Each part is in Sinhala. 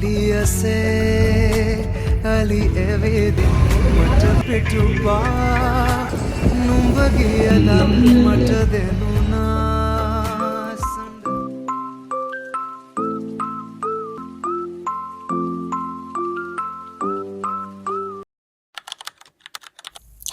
ලියසේ අලි ඇවිදින් මට පිටුපා නුඹ ගියදා මට දෙනුනා සඳ.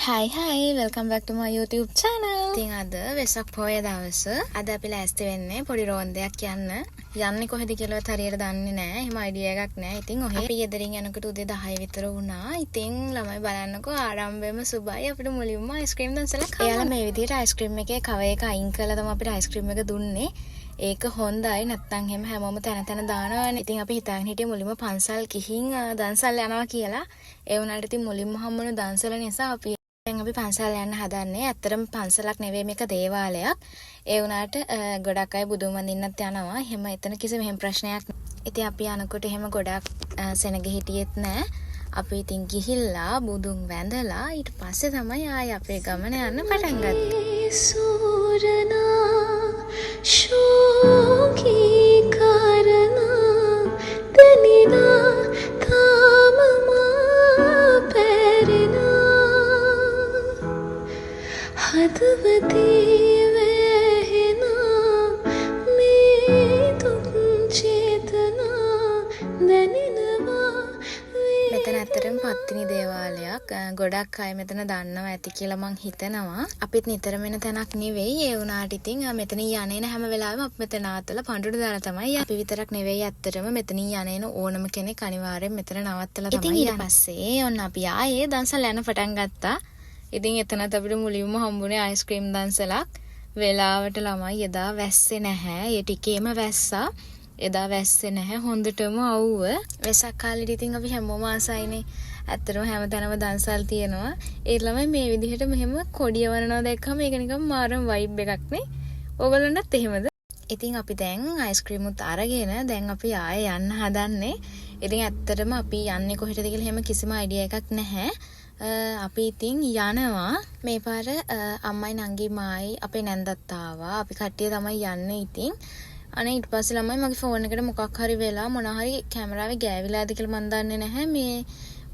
Hi hi, welcome back to my YouTube channel. ඉතින් අද වෙසක් පොය දවස. අද අපි ලෑස්ති වෙන්නේ පොඩි රෝන්දයක් යන්න. යන්නේ කොහෙද කියලාවත් හරියට දන්නේ නෑ. එහෙම අයිඩියා එකක් නෑ. ඉතින් ඔහේ අපි ගෙදරින් යනකොට උදේ 10 විතර වුණා. ඉතින් ළමයි බලන්නකෝ, ආරම්භයම සුබයි. අපිට මුලින්ම අයිස්ක්‍රීම් දන්සලක් හම්බුණා. එයාලා මේ විදිහට අයිස්ක්‍රීම් එකේ කවර් එක අයින් කරලා තමයි අපිට අයිස්ක්‍රීම් එක දුන්නේ. ඒක හොඳයි, නැත්තම් එහෙම හැමෝම තැන තැන දානවනේ. ඉතින් අපි හිතාගෙන හිටියේ මුලින්ම පන්සල් ගිහින් දන්සල් යනවා කියලා. ඒ වුණාට ඉතින් මුලින්ම හම්බුණු දන්සල නිසා අපි දැන් අපි පන්සල් යන්න හදන්නේ. ඇත්තටම පන්සලක් නෙවෙයි, මේක දේවාලයක්. ඒ වුණාට ගොඩක් අය බුදුන් වඳින්නත් යනවා. එහෙම එතන කිසිම එහෙම ප්‍රශ්නයක් නෑ. ඉතින් අපි යනකොට එහෙම ගොඩක් සෙනග හිටියෙත් නෑ. අපි ඉතින් ගිහිල්ලා බුදුන් වැඳලා ඊට පස්සේ තමයි ආයේ අපේ ගමන යන්න පටන් ගත්තේ. සූරනා ශෝකී කරනා දැනිනා තාම මා පැරෙනා හදවතේ වැහෙනා මේ දුක් චේතනා දැනෙනවා. මෙතන ඇත්තටම පත්තිනි දේවාලයක්. ගොඩක් අය මෙතන දන්නවා ඇති කියලා මං හිතනවා. අපිත් නිතරම එන තැනක් නෙවෙයි. ඒ වුණාට ඉතින් මෙතනින් යන එන හැම වෙලාවෙම අපි මෙතන නවත්තලා පඳුරු දාලා තමයි යන්නේ. අපි විතරක් නෙවෙයි, ඇත්තටම මෙතනින් යන එන ඕනම කෙනෙක් අනිවාර්යෙන් මෙතන නවත්තලා තමයි ඉතින් ඊට යන්නේ. පස්සේ ඔන්න අපි ආයේ දන්සල් යන පටන් ගත්තා. ඉතින් එතනත් අපිට මුලින්ම හම්බුනේ අයිස්ක්‍රීම් දන්සලක්. වෙලාවට ළමයි එදා වැස්සේ නැහැ. ඒ ටිකේම වැස්සා. එදා වැස්සේ නැහැ, හොඳටම අවුව. වෙසක් කාලෙට ඉතින් අපි හැමෝම ආසයිනේ. ඇත්තටම හැමතැනම දන්සල් තියෙනවා. ඒත් ළමයි මේ විදිහට මෙහෙම කොඩිය වනනවා දැක්කම ඒක නිකන් මාරම වයිබ් එකක් නේ. ඕගොල්ලන්ටත් එහෙමද? ඉතින් අපි දැන් අයිස්ක්‍රීමුත් අරගෙන දැන් අපි ආයේ යන්න හදන්නේ. ඉතින් ඇත්තටම අපි යන්නේ කොහෙටද කියලා එහෙම කිසිම අයිඩියා එකක් නැහැ. අපි ඉතින් යනවා. මේ පාර අම්මයි නංගි මායි අපේ නැන්දත් ආවා. අපි කට්ටිය තමයි යන්නේ ඉතින්. අනේ ඊට පස්සේ ළමයි මගේ ෆෝන් එකට මොකක් හරි වෙලා මොන හරි කැමරාවේ ගෑවිලාද කියලා මන් දන්නේ නැහැ. මේ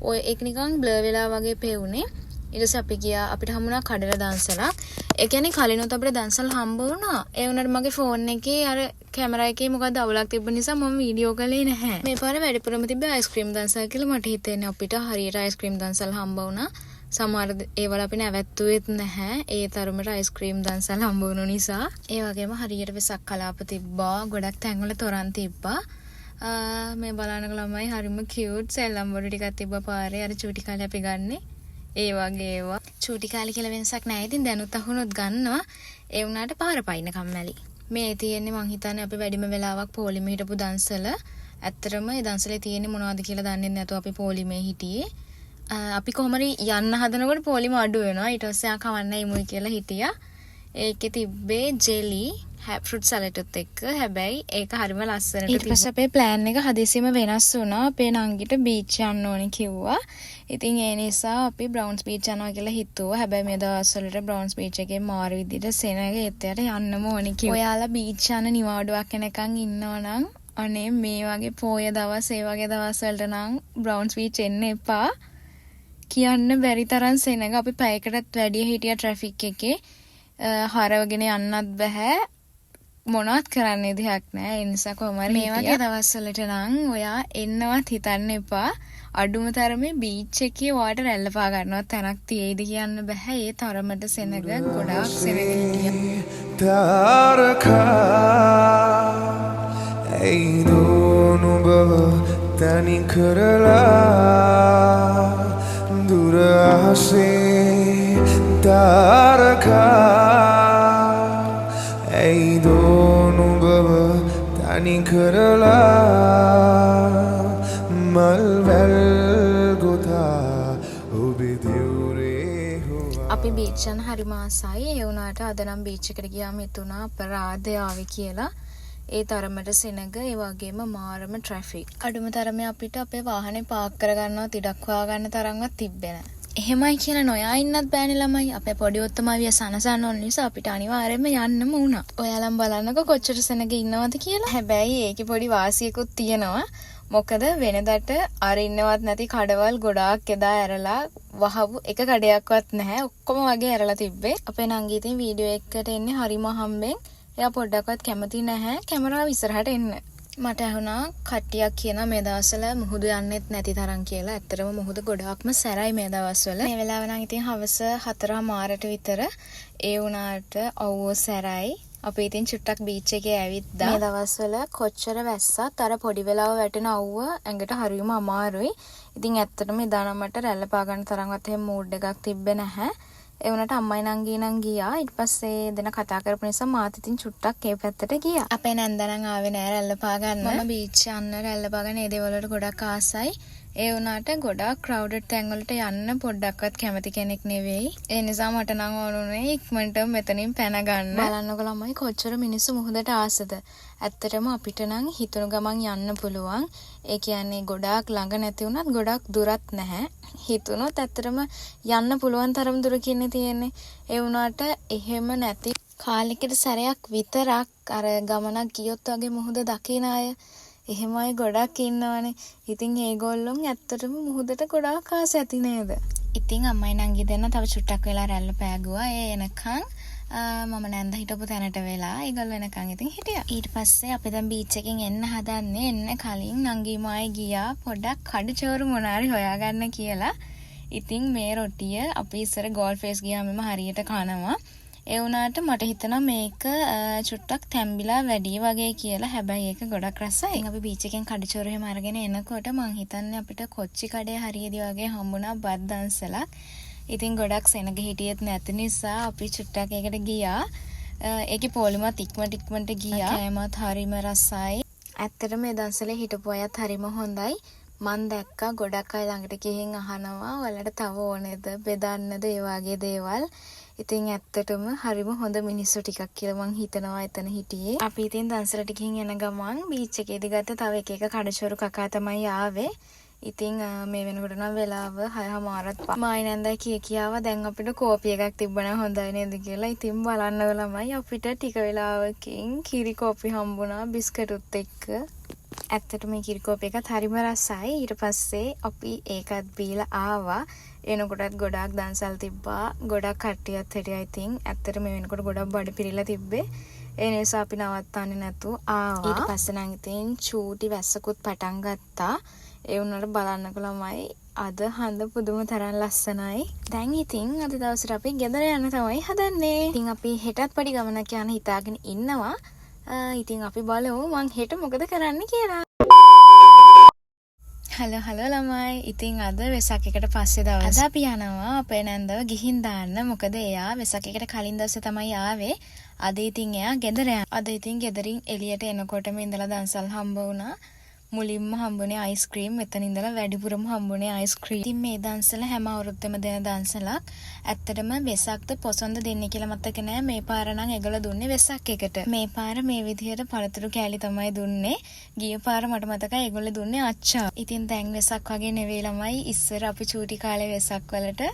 ඔය ඒක නිකන් බ්ලර් වෙලා වගේ පෙවුනේ. ඊට පස්සේ අපි ගියා, අපිට හම්බුණා කඩල දන්සලක්. ඒ කියන්නේ කලිනුත් අපිට දන්සල් හම්බ වුණා. ඒ වුණාට මගේ ෆෝන් එකේ අර කැමරා එකේ මොකද්ද අවුලක් තිබ්බ නිසා මම වීඩියෝ කළේ නැහැ. මේ පාර වැඩිපුරම තිබ්බේ අයිස්ක්‍රීම් දන්සල් කියලා මට හිතෙන්නේ. අපිට හරියට අයිස්ක්‍රීම් දන්සල් හම්බ වුණා. සමහර ඒවල අපි නැවැත්තුවෙත් නැහැ. ඒ තරමට අයිස්ක්‍රීම් දන්සල් හම්බ වුණු නිසා. ඒ වගේම හරියට වෙසක් කලාප තිබ්බා. ගොඩක් තැන්වල තොරන් තිබ්බා. මේ බලන්නකෝ ළමයි, හරිම කියුට් සෙල්ලම් බඩු ටිකක් තිබ්බා පාරේ. අර චූටි කාලේ අපි ගන්නෙ ඒ වගේ ඒවා. චූටි කාලේ කියලා වෙනසක් නෑ. ඉතින් දැනුත් අහුනොත් ගන්නවා. ඒ වුණාට පාර පයින්න කම්මැලි. මේ තියෙන්නේ මං හිතන්නේ අපි වැඩිම වෙලාවක් පොලිමේ හිටපු දන්සල. ඇත්තටම ඒ දන්සලේ තියෙන්නේ මොනවද කියලා දන්නේ නැතුව අපි පොලිමේ හිටියේ. අපි කොහොම හරි යන්න හදනකොට පොලිම අඩු වෙනවා. ඊට පස්සේ ආ කවන්න ඉමුයි කියලා හිටියා. ඒකේ තිබ්බේ ජෙලි ෆෘට් සලාඩ් එකත් එක්ක. හැබැයි ඒක හරිම ලස්සනට ඊට පස්සේ අපේ ප්ලෑන් එක හදිසියෙම වෙනස් වුණා. අපේ නංගිට බීච් යන්න ඕනේ කිව්වා. ඉතින් ඒ නිසා අපි බ්‍රවුන්ස් බීච් යනවා කියලා හිතුවා. හැබැයි මේ දවස්වලට බ්‍රවුන්ස් බීච් එකේ මාරු විදිහට සෙනග, ඒත් එයාට යන්නම ඕනේ කිව්වා. ඔයාලා බීච් යන නිවාඩුවක් එනකන් ඉන්නවා නම් අනේ මේ වගේ පෝය දවස්, ඒ වගේ දවස් වලට නම් බ්‍රවුන්ස් බීච් එන්න එපා. කියන්න බැරි තරම් සෙනග. අපි පැයකටත් වැඩිය හිටියා ට්‍රැෆික් එකේ. හරවගෙන යන්නත් බැහැ. මොනවත් කරන්න විදිහක් නෑ. ඒ නිසා කොහොම හරි මේ වගේ දවස්වලට නම් ඔයා එන්නවත් හිතන්න එපා. අඩුම තරමේ බීච් එකේ ඔයාට රැල්ල පා ගන්නවත් තැනක් තියෙයිද කියන්න බැහැ. ඒ තරමට සෙනග, ගොඩාක් සෙනග හිටියා. තාරකා ඇයිද නුඹව තනි කරලා දුර අහසේ තාරකා ඇයිද නුඹව තනි කරලා මල් වැල් ගොතා ඔබේ දෙවුරේ හොවා. අපි බීච් යන හරිම ආසයි. ඒ වුණාට අද නම් බීච් එකට ගියාම හිතුණා අපරාධය ආවේ කියලා. ඒ තරමට සෙනග, ඒ වගේම මාරම ට්‍රැෆික්. අඩුම තරමේ අපිට අපේ වාහනේ පාක් කරගන්නවත් ඉඩක් හොයාගන්න තරම්වත් තිබ්බේ නෑ. එහෙමයි කියලා නොයා ඉන්නත් බෑනේ ළමයි. අපේ පොඩි ඔත්තමවිය සනසන්න ඕන නිසා අපිට අනිවාර්යයෙන්ම යන්නම වුණා. ඔයාලම බලන්නකෝ කොච්චර සෙනග ඉන්නවද කියලා. හැබැයි ඒකේ පොඩි වාසියකුත් තියෙනවා. මොකද වෙනදට අරින්නවත් නැති කඩවල් ගොඩාක් එදා ඇරලා වහපු එක කඩයක්වත් නැහැ. ඔක්කොම වගේ ඇරලා තිබ්බේ. අපේ නංගි ඉතින් වීඩියෝ එකකට එන්නේ හරිම හම්බෙන්. එයා පොඩ්ඩක්වත් කැමති නැහැ කැමරාව ඉස්සරහට එන්න. මට ඇහුණා කට්ටියක් කියනවා මේ දවස්වල මුහුදු යන්නෙත් නැති තරම් කියලා. ඇත්තටම මුහුද ගොඩාක්ම සැරයි මේ දවස්වල. මේ වෙලාව නම් ඉතින් හවස 4:00ට විතර. ඒ වුණාට අවුව සැරයි. අපි ඉතින් චුට්ටක් බීච් එකේ ඇවිද්දා. මේ දවස්වල කොච්චර වැස්සත් අර පොඩි වෙලාව වැටෙන අවුව ඇඟට හරියම අමාරුයි. ඉතින් ඇත්තටම එදා නම් මට රැල්ල පා ගන්න තරම්වත් එහෙම මූඩ් එකක් තිබ්බේ නැහැ. ඒ වුණාට අම්මයි නංගී නම් ගියා. ඊට පස්සේ දෙන්න කතා කරපු නිසා මාත් ඉතින් චුට්ටක් ඒ පැත්තට ගියා. අපේ නැන්දා නම් ආවේ නෑ රැල්ල පා ගන්න. මම බීච් යන්න රැල්ල පා ගන්න ඒ දේවල් වලට ගොඩක් ආසයි. ඒ වුණාට ගොඩාක් ක්‍රවුඩඩ් තැන් වලට යන්න පොඩ්ඩක්වත් කැමති කෙනෙක් නෙවෙයි. ඒ නිසා මට නම් ඕන වුණේ ඉක්මනටම මෙතනින් පැන ගන්න. බලන්නකෝ ළමයි කොච්චර මිනිස්සු මුහුදට ආසද. ඇත්තටම අපිට නම් හිතුණු ගමන් යන්න පුළුවන්. ඒ කියන්නේ ගොඩාක් ළඟ නැති වුණත් ගොඩාක් දුරත් නැහැ. හිතුණොත් ඇත්තටම යන්න පුළුවන් තරම් දුරකින්නේ තියෙන්නේ. ඒ වුණාට එහෙම නැති කාලෙකට සැරයක් විතරක් අර ගමනක් ගියොත් වගේ මුහුද දකින අය එහෙම අය ගොඩක් ඉන්නවනේ. ඉතින් ඒගොල්ලොන් ඇත්තටම මුහුදට ගොඩාක් ආස ඇති නේද? ඉතින් අම්මයි නංගි දෙන්න තව චුට්ටක් වෙලා රැල්ල පෑගුවා. ඒ එනකන් මම නැන්දා හිටපු තැනට වෙලා ඒගොල්ලෝ එනකන් ඉතින් හිටියා. ඊට පස්සේ අපි දැන් බීච් එකෙන් එන්න හදන්නේ. එන්න කලින් නංගි මායි ගියා පොඩ්ඩක් කඩුචෝරු මොනාරි හොයාගන්න කියලා. ඉතින් මේ රොටිය අපි ඉස්සර ගෝල් ෆේස් ගියාම හරියට කනවා. ඒ වුණාට මට හිතෙනවා මේක චුට්ටක් තැම්බිලා වැඩි වගේ කියලා. හැබැයි ඒක ගොඩක් රසයි. ඉතින් අපි බීච් එකෙන් කඩුචෝරු එහෙම අරගෙන එනකොට මං හිතන්නේ අපිට කොච්චි කඩේ හරියදී වගේ හම්බුණා බත් දන්සලක්. ඉතින් ගොඩක් සෙනග හිටියෙත් නැති නිසා අපි චුට්ටක් ඒකට ගියා. ඒකේ පොලිමත් ඉක්මනට ඉක්මනට ගියා. කෑමත් හරිම රසයි. ඇත්තටම මේ දන්සලේ හිටපු අයත් හරිම හොඳයි. මං දැක්කා ගොඩක් අය ළඟට ගිහින් අහනවා ඔයාලට තව ඕනේද බෙදන්නද ඒ වගේ දේවල්. ඉතින් ඇත්තටම හරිම හොඳ මිනිස්සු ටිකක් කියලා මං හිතනවා එතන හිටියේ. අපි ඉතින් දන්සලට ගිහින් එන ගමන් බීච් එකේදී ගත්ත තව එක එක කඩචෝරු කකා තමයි ආවේ. ඉතින් මේ වෙනකොට නම් වෙලාව 6:30ත් මායි නැන්දයි කිය කියාව දැන් අපිට කෝපි එකක් තිබ්බනම් හොඳයි නේද කියලා. ඉතින් බලන්නකෝ ළමයි අපිට ටික වෙලාවකින් කිරි කෝපි හම්බුණා බිස්කටුත් එක්ක. ඇත්තටම මේ කිරි කෝපි එකත් හරිම රසයි. ඊට පස්සේ අපි ඒකත් බීලා ආවා. එනකොටත් ගොඩාක් දන්සල් තිබ්බා. ගොඩක් කට්ටියත් හිටියා ඉතින්. ඇත්තට මේ වෙනකොට ගොඩක් බඩ පිරීලා තිබ්බේ. ඒ නිසා අපි නවත්තන්නේ නැතුව ආවා. ඊට පස්සේ නම් ඉතින් චූටි වැස්සකුත් පටන් ගත්තා. ඒ වුණාට බලන්නකෝ ළමයි අද හඳ පුදුම තරම් ලස්සනයි. දැන් ඉතින් අද දවසට අපි ගෙදර යන්න තමයි හදන්නේ. ඉතින් අපි හෙටත් පොඩි ගමනක් යන්න හිතාගෙන ඉන්නවා. ඉතින් අපි බලමු මං හෙට මොකද කරන්න කියලා. හලෝ හලෝ ළමයි. ඉතින් අද වෙසක් එකට පස්සේ දවස්. අද අපි යනවා අපේ නැන්දව ගිහින් දාන්න. මොකද එයා වෙසක් එකට කලින් දවසේ තමයි ආවේ. අද ඉතින් එයා ගෙදර යනවා. අද ඉතින් ගෙදරින් එළියට එනකොටම ඉඳලා දන්සල් හම්බ වුණා. මුලින්ම හම්බුනේ අයිස්ක්‍රීම්. එතන ඉඳලා වැඩිපුරම හම්බුනේ අයිස්ක්‍රීම්. ඉතින් මේ දන්සල හැම අවුරුද්දෙම දෙන දන්සලක්. ඇත්තටම වෙසක්ද පොසොන්ද දෙන්නේ කියලා මතක නෑ. මේ පාර නම් ඒගොල්ලෝ දුන්නේ වෙසක් එකට. මේ පාර මේ විදිහට පළතුරු කෑලි තමයි දුන්නේ. ගිය පාර මට මතකයි ඒගොල්ලෝ දුන්නේ අච්චාරු. ඉතින් දැන් වෙසක් වගේ නෙවෙයි ළමයි. ඉස්සර අපි චූටි කාලේ වෙසක් වලට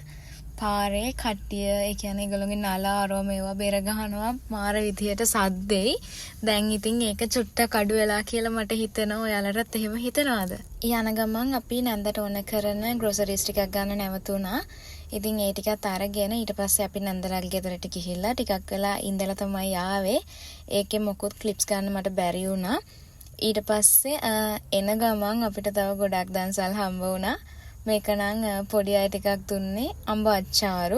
පාරේ කට්ටිය ඒ කියන්නේ ඒගොල්ලෝගේ නලා අරවා මේවා බෙර ගහනවා මාර විදියට සද්දෙයි. දැන් ඉතින් ඒක චුට්ටක් අඩු වෙලා කියලා මට හිතෙනවා. ඔයාලටත් එහෙම හිතෙනවද? යන ගමන් අපි නැන්දට ඕන කරන ග්‍රොසරිස් ටිකක් ගන්න නැවතුණා. ඉතින් ඒ ටිකත් අරගෙන ඊට පස්සේ අපි නැන්දලාගේ ගෙදරට ගිහිල්ලා ටිකක් වෙලා ඉඳලා තමයි ආවේ. ඒකේ මොකුත් ක්ලිප්ස් ගන්න මට බැරි වුණා. ඊට පස්සේ එන ගමන් අපිට තව ගොඩක් දන්සල් හම්බ වුණා. මේක නම් පොඩි අය ටිකක් දුන්නේ අඹ අච්චාරු.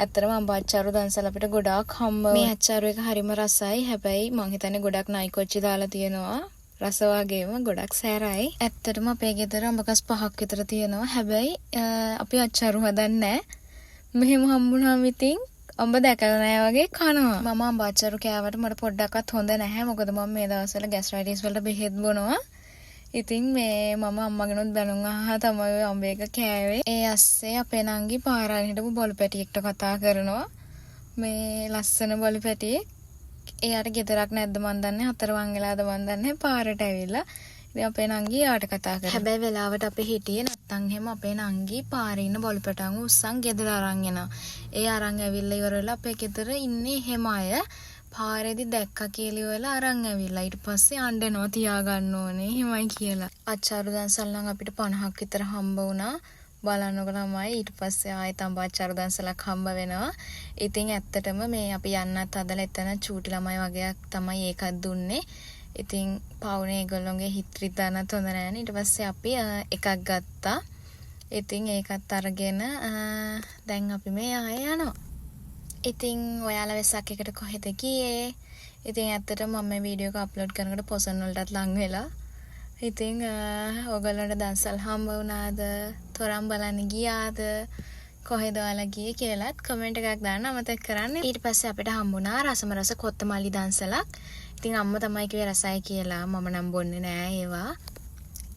ඇත්තටම අඹ අච්චාරු දන්සල් අපිට ගොඩාක් හම්බ මේ අච්චාරු එක හරිම රසයි. හැබැයි මං හිතන්නේ ගොඩක් නයි කොච්චි දාලා තියෙනවා. රස වගේම ගොඩක් සැරයි. ඇත්තටම අපේ ගෙදර අඹ ගස් 5ක් විතර තියෙනවා. හැබැයි අපි අච්චාරු හදන්නේ නෑ. මෙහෙම හම්බුනහම ඉතින් අඹ දැකලා නෑ වගේ කනවා. මම අඹ අච්චාරු කෑවට මට පොඩ්ඩක්වත් හොඳ නැහැ. මොකද මම මේ දවස්වල ගැස්ට්‍රයිටිස් වලට බෙහෙත් බොනවා. ඉතින් මේ මම අම්මගෙනුත් බැනුම් අහා තමයි ඔය අඹ එක කෑවේ. ඒ අස්සේ අපේ නංගි පාර අයින හිටපු බලු පැටියෙක්ට කතා කරනවා. මේ ලස්සන බලු පැටියෙක්. එයාට ගෙදරක් නැද්ද මන් දන්නේ, හතරවං වෙලාද මන් දන්නේ, පාරට ඇවිල්ලා. ඉතින් අපේ නංගි එයාට කතා කරනවා. හැබැයි වෙලාවට අපි හිටියේ නැත්තම් එහෙම අපේ නංගි පාරේ ඉන්න බලු පැටවුන්ව උස්සන් ගෙදර අරන් එනවා. ඒ අරන් ඇවිල්ලා ඉවර වෙලා අපේ ගෙදර ඉන්නේ එහෙම අය. පාරේදි දැක්කා කියලා ඉවරලා අරන් ඇවිල්ලා. ඊට පස්සේ අඬනවා තියාගන්න ඕනේ එහෙමයි කියලා. අච්චාරු දන්සල් නම් අපිට 50ක් විතර හම්බ වුණා. බලන්නකො ළමයි, ඊට පස්සේ ආයෙත් අඹ අච්චාරු දන්සලක් හම්බ වෙනවා. ඉතින් ඇත්තටම මේ අපි යන්නත් හදලා එතන චූටි ළමයි වගේක් තමයි ඒකත් දුන්නේ. ඉතින් පවුනේ ඒගොල්ලොන්ගේ හිත රිදන්නත් හොඳ නෑනේ. ඊට පස්සේ අපි එකක් ගත්තා. ඉතින් ඒකත් අරගෙන දැන් අපි මේ ආයෙ යනවා. ඉතින් ඔයාලා වෙසක් එකට කොහෙද ගියේ? ඉතින් ඇත්තටම මම මේ වීඩියෝ එක අප්ලෝඩ් කරනකොට පොසොන් වලටත් ලං වෙලා. ඉතින් ඔයගොල්ලන්ට දන්සල් හම්බ වුණාද? තොරන් බලන්න ගියාද? කොහෙද ඔයාලා ගියේ කියලාත් කමෙන්ට් එකක් දාන්න අමතක කරන්න. ඊට පස්සේ අපිට හම්බුණා රසම රස කොත්තමල්ලි දන්සලක්. ඉතින් අම්මා තමයි කිව්වේ රසයි කියලා. මම නම් බොන්නේ නෑ ඒවා.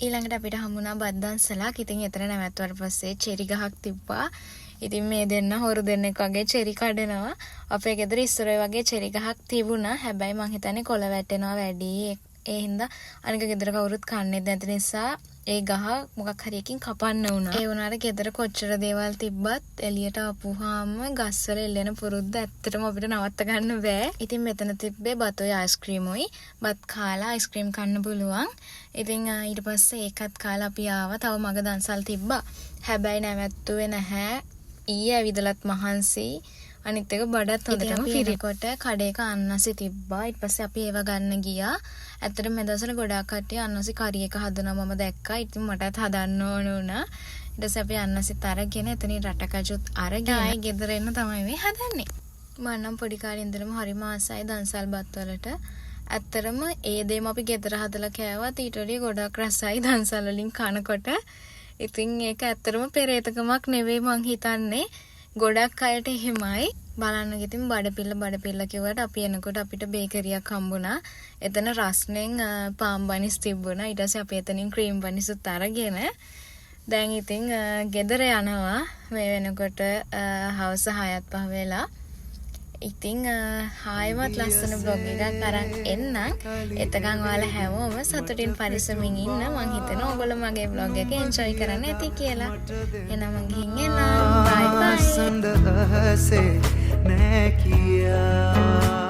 ඊළඟට අපිට හම්බුණා බත් දන්සලක්. ඉතින් එතන නැවැත්තුවට පස්සේ චෙරි ගහක් තිබ්බා. ඉතින් මේ දෙන්න හොරු දෙන්නෙක් වගේ චෙරි කඩනවා. අපේ ගෙදර ඉස්සර ඔය වගේ චෙරි ගහක් තිබුණා. හැබැයි මං හිතන්නේ කොළ වැටෙනවා වැඩි. ඒ හින්දා අනික ගෙදර කවුරුත් කන්නේත් නැති නිසා ඒ ගහ මොකක් හරි එකකින් කපන්න වුණා. ඒ වුණාට ගෙදර කොච්චර දේවල් තිබ්බත් එළියට ආපුවාම ගස්වල එල්ලෙන පුරුද්ද ඇත්තටම අපිට නවත්ත ගන්න බෑ. ඉතින් මෙතන තිබ්බේ බතුයි අයිස්ක්‍රීමුයි. බත් කාලා අයිස්ක්‍රීම් කන්න පුළුවන්. ඉතින් ඊට පස්සේ ඒකත් කාලා අපි ආවා. තව මග දන්සල් තිබ්බා. හැබැයි නැවැත්තුවේ නැහැ. ඊයේ ඇවිදලත් මහන්සි. අනිත් එක බඩත් හොඳටම පිරෙකොට කඩේක අන්නසි තිබ්බා. ඊට පස්සේ අපි ඒව ගන්න ගියා. ඇත්තටම මේ දවස්වල ගොඩාක් කට්ටිය අන්නසි කරි එක හදනවා මම දැක්කා. ඉතින් මටත් හදන්න ඕන වුණා. ඊට පස්සේ අපි අන්නසිත් අරගෙන එතනින් රටකජුත් අරගෙන ආයේ ගෙදර එන්න තමයි මේ හදන්නේ. මං නම් පොඩි කාලේ ඉඳලම හරිම ආසයි දන්සල් බත් වලට. ඇත්තටම ඒ දේම අපි ගෙදර හදලා කෑවත් ඊට වැඩිය ගොඩක් රසයි දන්සල් වලින් කනකොට. ඉතින් ඒක ඇත්තටම පෙරේතකමක් නෙවෙයි මං හිතන්නේ. ගොඩක් අයට එහෙමයි. බලන්නකෝ ඉතින් බඩපිල්ල බඩපිල්ල කිව්වට අපි එනකොට අපිට බේකරියක් හම්බුණා. එතන රස්නෙන් පාන් බනිස් තිබුණා. ඊට පස්සේ අපි එතනින් ක්‍රීම් බනිසුත් අරගෙන දැන් ඉතින් ගෙදර යනවා. මේ වෙනකොට හවස 6ත් පහ වෙලා. ඉතින් ආයෙමත් ලස්සන ව්ලොග් එකක් අරන් එන්නම්. එතකන් ඔයාලා හැමෝම සතුටින් පරිස්සමින් ඉන්න. මං හිතනවා ඔයගොල්ලෝ මගේ ව්ලොග් එක එන්ජොයි කරන්න ඇති කියලා. එහෙනම් මං ගිහින් එන්නම්. බයි බයි. සඳ අහසේ නෑ කියා.